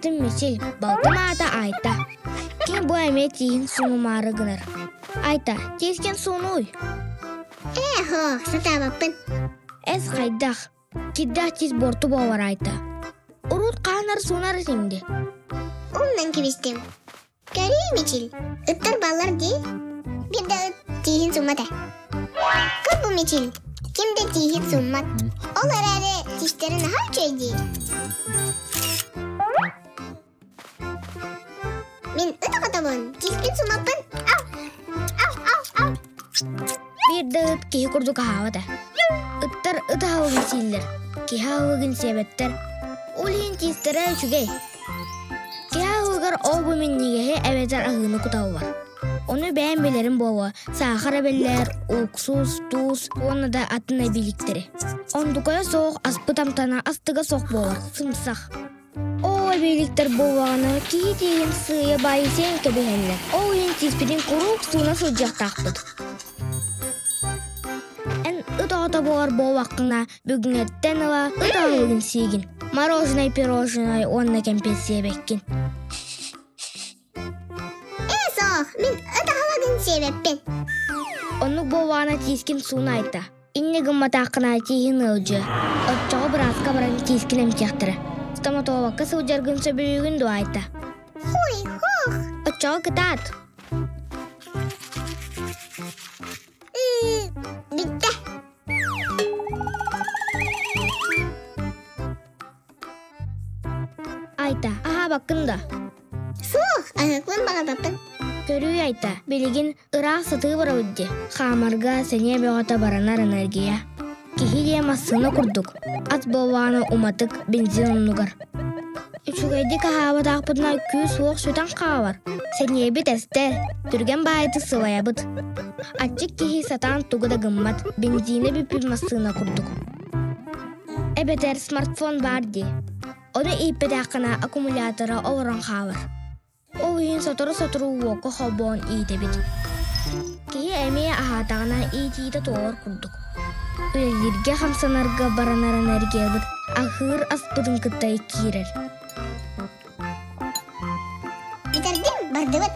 аатым Мичил, балтым аата Айта. Кини бу эмиэ тииһин суунумаары гынар. Айта, тиискин суунууй. Ээ, һоо, сатаабаппын. Эс хайдах? Кирдээх тиис буорту буолар Айта. Урут хаанар суунар этиҥ дии. Умнан кэбистим. Көрүүй, Мичил, ыттар баллар дии. Биир да ыт тииһин сууммат ээ. Көр бу Мичил, ким да тииһин сууммат. Ол эрээри тиистэрэ наһаа үчүгэй дии. Мин ыт оҕотобун, тииспин сууммаппын. Ау, ау, ау, ау. Биир да ыт киһи курдук аһаабат ээ. Ыттар ыт аһылыгын сииллэр, киһи аһылыгын сиэбэттэр. Ол иһин тиистэрэ үчүгэй. Киһи аһылыгар ол-бу минньигэһи эбэтэр аһыыны куталлар. Ону бэйэм билэрим буолуо, саахар эбэллэр, уксус, туус уонна да атын эбииликтэри. Ондукайа суох аспыт амтана астыга суох буолар, сымсах. Ол эбииликтэр буоллаҕына, киһи тииһин сыыйа баайы сиэн кэбиһэллэр. Ол иһин тииспитин куруук сууна сылдьыахтаахпыт. Эн ыт оҕото буолар буоллаххына, Бүгүҥҥэттэн ыла ыт аһылыгын сиигин, мороженай, пироженай уонна кэмпиэт сиэбэккин. Ээ, суох, мин ыт аһылыгын сиэбэппин. Оннук буоллаҕына тиискин сууна айта. Инньэ гымматаххына тииһин ыалдьыа. Оччоҕо бырааска баран тиискин эмтиэхтэрэ. Стоматологка сылдьаргын сөбүлүүгүн дуо Айта? Хуй, хух. Оччоҕо кытаат. Бүттэ. Айта, аһаабаккын да? Суох, аһыахпын баҕарбаппын. Көрүүй Айта, билигин ыраах сатыы барабыт дии. Хаамарга сэниэ бөҕөтө баранар энергия. Киһи диэ массыына курдук, ат буоллаҕына уматык, бензин оннугар. Үчүгэйдик аһаабатахпытына күүс-уох сүтэн хаалар, сэниэбит эстэр, түргэн баайытык сылайабыт. Аччык киһи сатаан тугу да гыммат, бензинэ бүппүт массыына курдук. Эбэтэр смартфон баар дии. Ону ииппэтэххинэ аккумулятора олорон хаалар. Ол иһин сотору-сотору уокка холбоон иитэбит. Киһи эмиэ аһаатаҕына иитиитэ туолар курдук. Үлэлииргэ хамсанарга баранар энергиябыт аһыыр аспытын кытта киирэр. Бүтэрдим, бардыбыт.